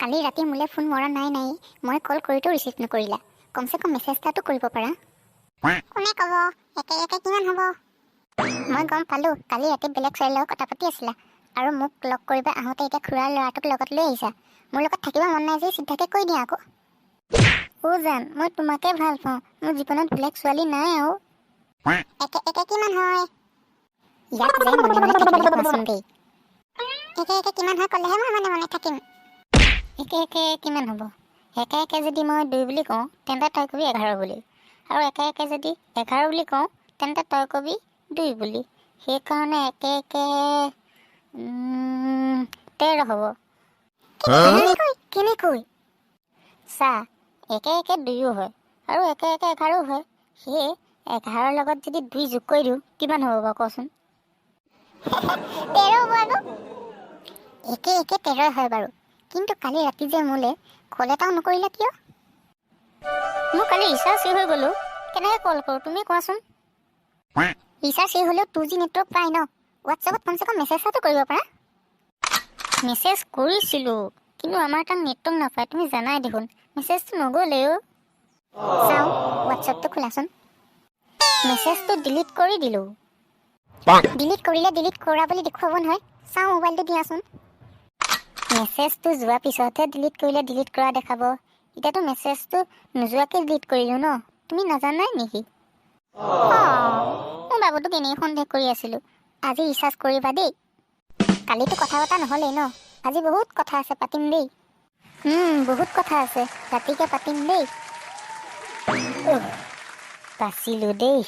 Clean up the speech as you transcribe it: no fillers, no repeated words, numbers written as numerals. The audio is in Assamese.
কালি ৰাতি মোলৈ ফোন মৰা নাই নাই, মই কল কৰিতো ৰিচিভ নকৰিলা। কমচে কম মেছেজ এটাতো কৰিব পাৰা। কোনে ক'ব একে একে কিমান হ'ব? মই গম পালোঁ, কালি ৰাতি বেলেগ ছোৱালীৰ লগত কথা পাতি আছিলা আৰু মোক লগ কৰিব আহোঁতে এতিয়া খুৰাৰ ল'ৰাটোক লগত লৈ আহিছা। মোৰ লগত থাকিব মন নাই যে চিধাকে কৈ দিয়া আকৌ। অ' জান, মই তোমাকে ভাল পাওঁ। মোৰ জীৱনত বেলেগ ছোৱালী নাই আৰু। একে একে কিমান হয়? ইয়াত যে মনে মনে থাকিবলৈ কোৱাচোন দেই। একে একে কিমান হয় ক'লেহে মই মনে মনে থাকিম। একে একে কিমান হ'ব? একে একে যদি মই দুই বুলি কওঁ, তেন্তে তই কবি 11 বুলি। আৰু একে একে যদি 11 বুলি কওঁ, তেন্তে তই কবি দুই বুলি। সেইকাৰণে একে একে 13 হ'ব। কেনেকৈ কেনেকৈ? চা, একে একে দুয়ো হয় আৰু একে একে 11ও হয়। সেয়ে 11ৰ লগত যদি দুই যোগ কৰি দিওঁ, কিমান হ'ব বাৰু কচোন? 13 হ'ব আকৌ। একে একে 13 হয় বাৰু, কিন্তু কালি ৰাতি যে মোলৈ কল এটাও নকৰিলা কিয়? মোৰ কালি ৰিচাৰ্জ শেষ হৈ গ'লো। কেনেকৈ কল কৰোঁ, তুমি কোৱাচোন? ৰিচাৰ্জ শেষ হ'লেও 2G network পায় ন? হোৱাটছএপত কমচে কম মেছেজ এটাতো কৰিব পাৰা। মেছেজ কৰিছিলোঁ, কিন্তু আমাৰ তাত নেটৱৰ্ক নাপায়, তুমি জানাই দেখোন। মেছেজটো নগ'লেও। চাওঁ, হোৱাটছএপটো খোলাচোন। মেছেজটো ডিলিট কৰি দিলোঁ। ডিলিট কৰিলে ডিলিট কৰা বুলি দেখুৱাব নহয়। চাওঁ, মোবাইলটো দিয়াচোন। মেছেজটো যোৱাৰ পিছতহে ডিলিট কৰিলে ডিলিট কৰা দেখাব। এতিয়াতো মেছেজটো নোযোৱাকৈ ডিলিট কৰিলোঁ ন? তুমি নাজানাই নেকি? অঁ, মোৰ বাবুটোক এনেই সন্দেহ কৰি আছিলোঁ। আজি ৰিচাৰ্জ কৰিবা দেই। কালিতো কথা পতা নহ'লেই ন? আজি বহুত কথা আছে, পাতিম দেই। বহুত কথা আছে, ৰাতিকে পাতিম দেই। উফ, বাচিলোঁ দেই।